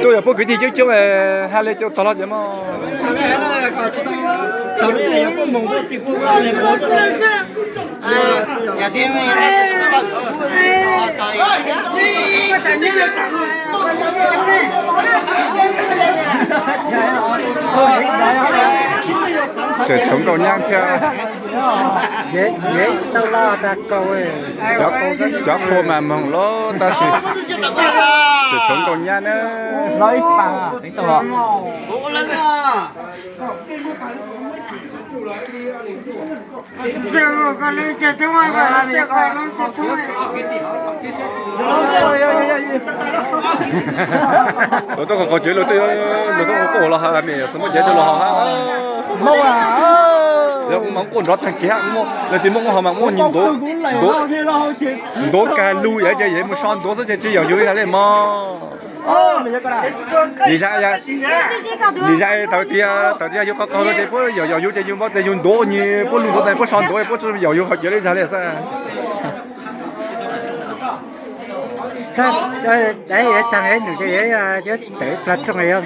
Tuaj yog puab kwv tij coob coob, hais li cov tog los ces mas. Tseem tshuav nkauj nyab thiab. Cov qhua mas moog lawm tab sis tseem tshuav nkauj nyab na. Ua tuaj qhov qhov cawv lug, lug tuaj ua los hab, mej xav muab cawv tuaj los hab. Yog mas quaj nrov tag kev, leej twg muaj quaj hov mas muaj ntuav, ntuav kag lug yom, ces yog mus so ntuav xwb ces tsis yog yug li hab li mog. Nim zaj, nim zaj thaum tias, thaum tias yug qaug qaug no ces puab yog yog yug ces yug npaum tes yug ntuav, puab lug ntuav tes puab so ntuav, puab tsis yog yug qhov cawv li zag li xwb. Tag num ces tawm plag rooj tog.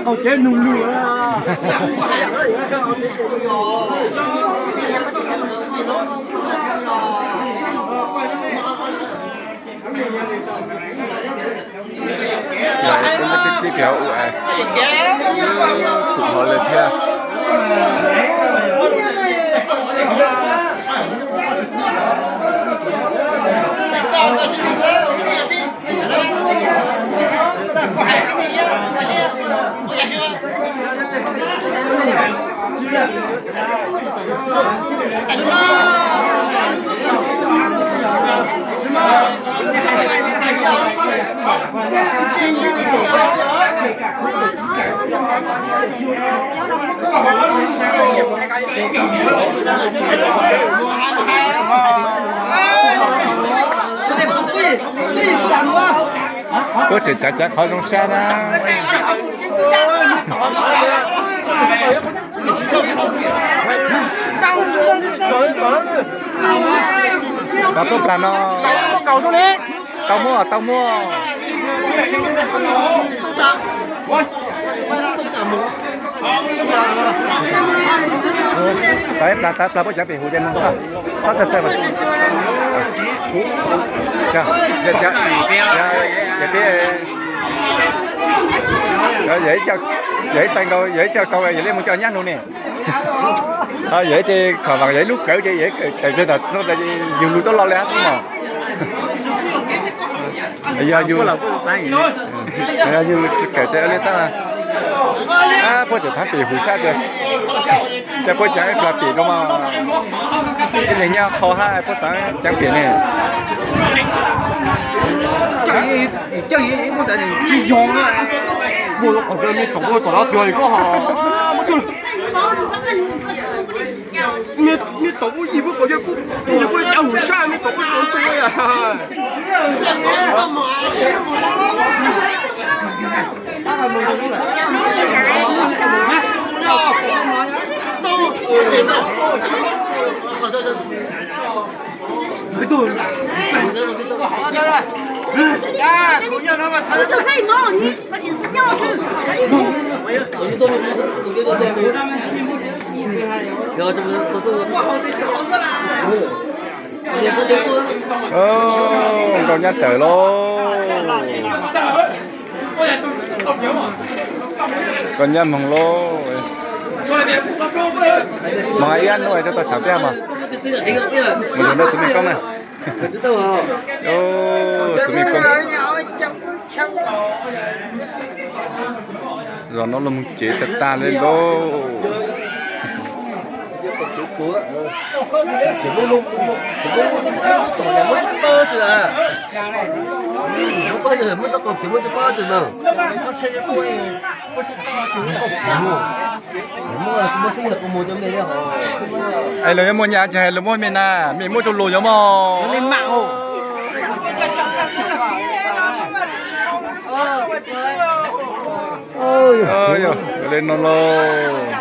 Qaug cawv nug lug. Tib tib pem ua, khum hov le thiab. Puab tseem cav cav qhov zoo sab na. Pab tuaj plag no. Tau muaj, tau muaj. Tau ib plag, tau ib plag puab cov pem huv ces moog xab, xab txaij txaij mas. Yog ib txaij nkaus, yog ib txaij kaus, yog ib txaij kaus, yog li moog coj nyab lug ne. Yog ib txaij khaum vaam, yog ib lub kawv ces yog ib kawm tawm peg tom no, yug lug tuab lo le hab xwb mog. Yog yug, yog yug kawm ces ua li tab, puab tseem thaab pem huv sab ces, ces puab caav ib plag pem rua mog. Ib leeg nyob qhov hab puab xaav caav pem ne. Tsis yog, muaj lub qhov me tom tom no tiag koj hos. Me tom muaj yim puab kom yog, yog puab caav huv sab me tom puab kom tu yam. Nkauj nyab tawm lauj. Nkauj nyab moog lauj. Moog hab ib yam nuav tau tshaam peb mog. Mus yug nrog txiv Meej Koob na. Txiv Meej Koob. Zog no los moog tsev tag tag le lauj. Es luag yuav muaj nyaj ces hais luag muab mej na, mej muab rua luag yuav mog. Yog li no lauj.